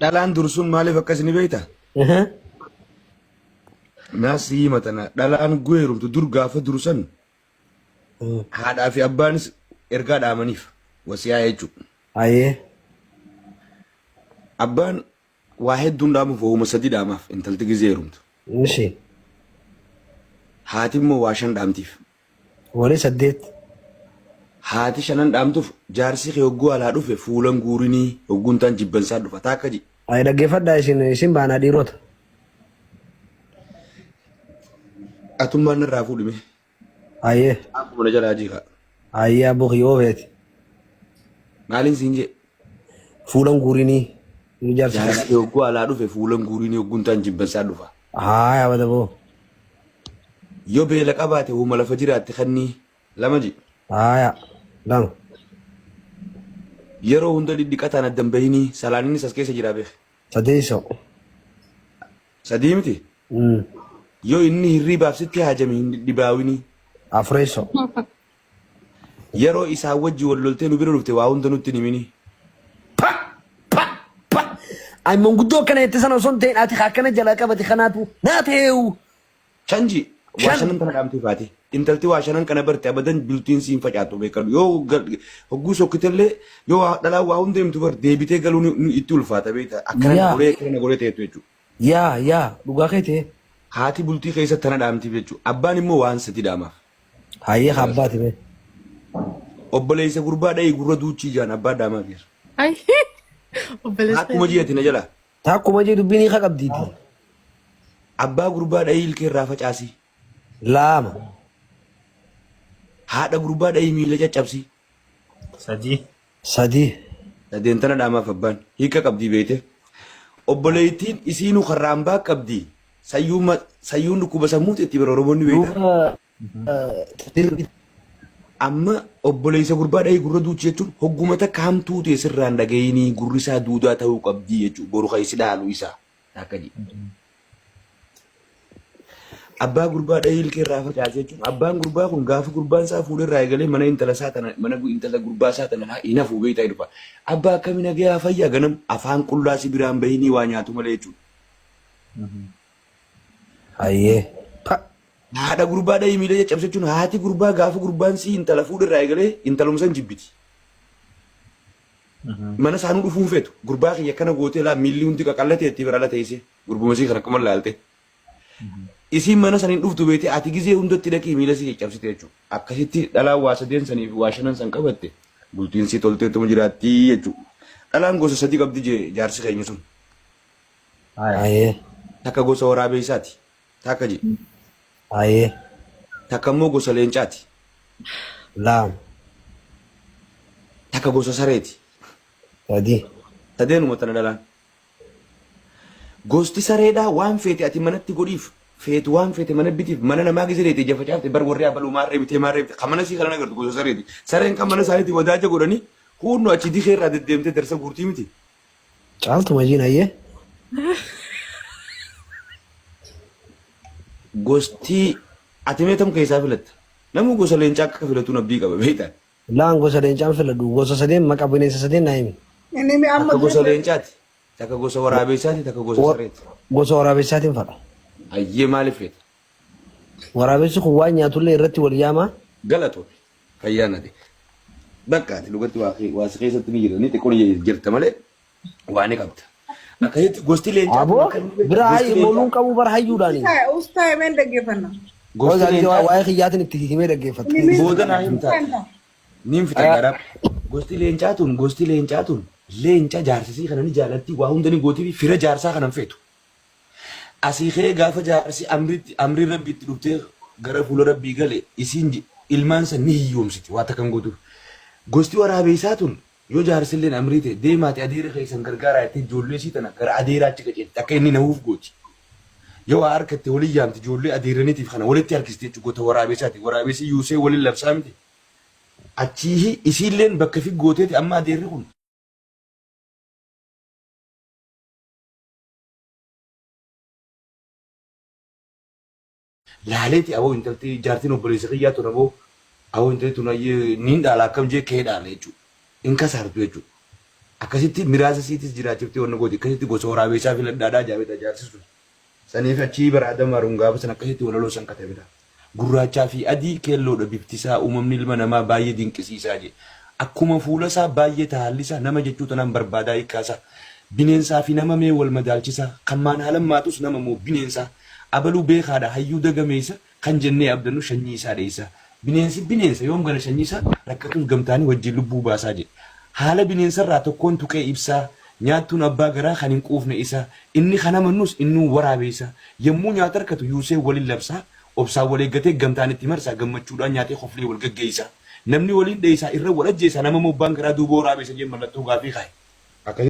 Dhalaan dursuun maaliif akkas ni beekta? Naas si hima tana dhalaan guheerumtu dur gaafa dursan haadhaa fi abbaanis ergaa dhaamaniif wasiyaa jechuudha. Ayyee. Abbaan waa hedduun dhaamuuf wahuma sadi dhaamaaf intalti gizee heerumtu. Ishi. Haati immoo waa shan dhaamtiif. Walii saddeet. Haati shanan dhaamtuuf jaarsi kee hogguu alaa dhufe fuulan guurinii hogguun taan jibbansaa dhufa taakka ji. Ayi dhaggeeffadhaa isin isin baanaa dhiirota. Atummaan narraa fuudhime. Ayyee. Akkuma na jalaa jiika. Ayyee abboo kiyyoo feeti. Maaliin siin jee? Fuulan guurinii. Jaarsi Jaarsi kee hogguu alaa dhufe fuulan guurinii hogguun taan jibbansaa dhufa. Haaya badaboo. Yoo beela qabaate huma lafa jiraatte kannii lama ji. Haaya. Lama. Yeroo hunda dhidhiqataan adda hin bahinii salaanninis as keessa jiraa beeki. Sadeessoo. Sadii miti. Yoo inni hirriibaaf sitti haajame hin dhidhibaawinii. Afureessoo. Yeroo isaan wajji wal loltee nu bira dhufte waa hunda nutti hin himinii. Pa! Pa! Pa! Ay manguddoo akkana jette sana osoo hin ta'in ati akkana jalaa qabate kanaatu naa ta'eewu. Shanji waa Shan. shanan tana dhaamtee faate. Intalti waa shanan kana barte abadan bultiin siin facaatu beekadhu. Yoo hogguu sokkitellee yoo dhalaan waa hunda himtu bar deebitee galuu ni itti ulfaata beekta. Akkana na Yaa. godhee akkana na godhee ta'etu jechuudha. Yaa yaa dhugaa kee ta'e. Haati bultii keessatti tana dhaamtiif jechuudha. Abbaan immoo waan sadi dhaamaaf. Hayyee haa abbaati mee. Obboleessa gurbaa dha'ii gurra duuchii jaan abbaa dhaamaaf jira. Ay, obboleessa. Akkuma ji'ati na jalaa. Takkuma jee dubbiin hiika qabdiiti. Abbaa gurbaa dha'ii ilkee irraa facaasii. Lama. Haadha gurbaa dha'ii miila caccabsii. Sadii. Sadii. Sadeen tana dhaamaaf abbaan. Hiika qabdii beeyte. Obboleettiin isiinuu karraambaa qabdi. Sayyuu sayyuun dhukkuba sammuuti itti bira Oromoonni beeyta. Duuba Amma obboleessa gurbaa dhahii gurra duuchi jechuun hogguma takka hamtuu ta'e sirraan dhagayinii gurri isaa duudaa ta'uu qabdii jechuudha. Boru kan isi dhaalu isaa. Akka jedhu. Abbaa gurbaa dhahii ilkee irraa facaase jechuun abbaan gurbaa kun gaafa gurbaan isaa fuudhee irraa eegalee mana intala isaa tana mana intala gurbaa isaa tana hin hafu beektaa dhufa. Abbaa akkami nagayaa fayyaa ganam afaan qullaa si biraan bahinii waa nyaatu malee jechuudha. Hayyee. Pa. Haadha gurbaa dhahii miila caccabse jechuun haati gurbaa gaafa gurbaan sii intala fuudhe irraa eegalee intaluma san jibbiti. Mana isaanuu dhufuu hin feetu. Gurbaa kiyya akkana gootee laa miilli hundi qaqallatee itti bira ala teessee gurbuma sii kana akkuma laalte. Isiin mana san hin dhuftu beetee ati gizee hundatti dhaqii miila sii caccabsite jechuudha. Akkasitti dhalaan waa sadeen sanii fi waa shanan san qabatte bultiin sii tolteetuma jiraatti jechuudha. Dhalaan gosa sadii qabdi jee jaarsi keenya sun. Hayyee. Takka gosa waraabeessaati. Takka je. Hayyee. Takka immoo gosa leencaati. Lama. Takka gosa sareeti. Sadii. Sadeenuma tana dhalaan. Gosti sareedhaa waan feete ati manatti godhiif feetu waan feete mana bitiif mana namaa gizee deete ija facaafte bar warri abaluu maarree bitee maarree bitee kan mana sii kana agartu gosa sareeti. Sareen kan mana isaaniitti wadaaja godhanii huunnu achi dikee irraa deddeemtee darsa guurtii miti. Caaltu majiin hayyee. Gosti ati mee tam keessaa filatta? Namuu gosa leencaa akka filatuun abdii qaba beektaa? Laan gosa leencaan filadhu gosa sadeen maqa bineensa sadeen naa himi. Inni mi amma Takka gosa dura leencaati, takka gosa waraabessaati, takka gosa sareeti. Gosa waraabessaatiin fadha. Hayyee maaliif feeta? Waraabessi kun waan nyaatullee irratti wal yaamaa. Galatoomi. Fayyaa nati. Bakka ati dhugatti waa waa si keessatti ni jira ni xiqqoo ni jirta malee waa ni qabda. Akkasitti gosti leencaa Aboo kun akkamiin beekta? bira Gosti hayi leencaa moluun qabuu bara hayyuudhaani. Ustaa himeen dhaggeeffanna. gosti Qoza leencaa waa'ee kiyyaatiin itti himee dhaggeeffatta. Inni miin booda naa himtaa. Niin fixa garaa. Gosti leencaa tun leenca jaarsisii kana ni jaalatti waa hunda ni gootii fi fira jaarsaa kana hin feetu. Asii ka'ee gaafa jaarsi amritti amrii rabbi itti dhuftee gara fuula rabbii gale isiin ilmaan san ni hiyyoomsiti waa takka hin gootuuf. Gosti waraabeessaa tun yoo jaarsilleen amrii ta'e deemaati adeera keessan gargaaraa jettee ijoollee isii tana gara adeeraa achi qaceelti akka inni nahuuf gooti. Yoo waa harkatte waliin yaamti ijoollee adeeraniitiif kana walitti harkisti jechuudha gota waraabeessaati. Waraabeessi yuusee waliin labsaa miti. Achii isiilleen bakka fi gooteeti amma adeerri kun laaleeti aboo intalti jaartiin obboleessa kiyyaa tun aboo aboo intalti tun ayyee niin dhaala akkam jee kee dhaala jechuudha. Hin kasaartu jechuudha. Akkasitti miraasa isiitis jiraachiftee wanna gooti. Akkasitti gosa waraabeessaa filadhaadhaa jaabeta jaarsi sun. Saniif achii bara Adam Haruun gaafa san akkasitti walaloo san katabedha. Gurraachaa fi adii keelloodha bifti isaa uumamni ilma namaa baay'ee dinqisiisaa jee. Akkuma fuula isaa baay'ee taha haalli isaa nama jechuu tanaan barbaadaa hiikkaa isaa. Bineensaa fi nama mee wal madaalchisaa kan maan haalan maatus nama moo bineensaa. Abaluu beekaadha hayyuu dagameessa kan jennee abdannu shanyii isaa dheessa. Bineensi bineensa yoom gana shanyii isaa rakkatus gamtaanii wajjin lubbuu baasaa jedhe. Haala bineensarraa tokkoon tuqee ibsaa nyaattuun abbaa garaa kan hin quufne isa inni kan amannus innuu waraabeessa. Yommuu nyaata argatu yuusee walin labsaa obsaan wal eeggatee gamtaan itti marsaa gammachuudhaan nyaatee koflee wal gaggeessaa. Namni waliin dheessaa irra wal ajjeesaa nama moo abbaan garaa duuba waraabeessa jee mallattoo gaafii kaaye.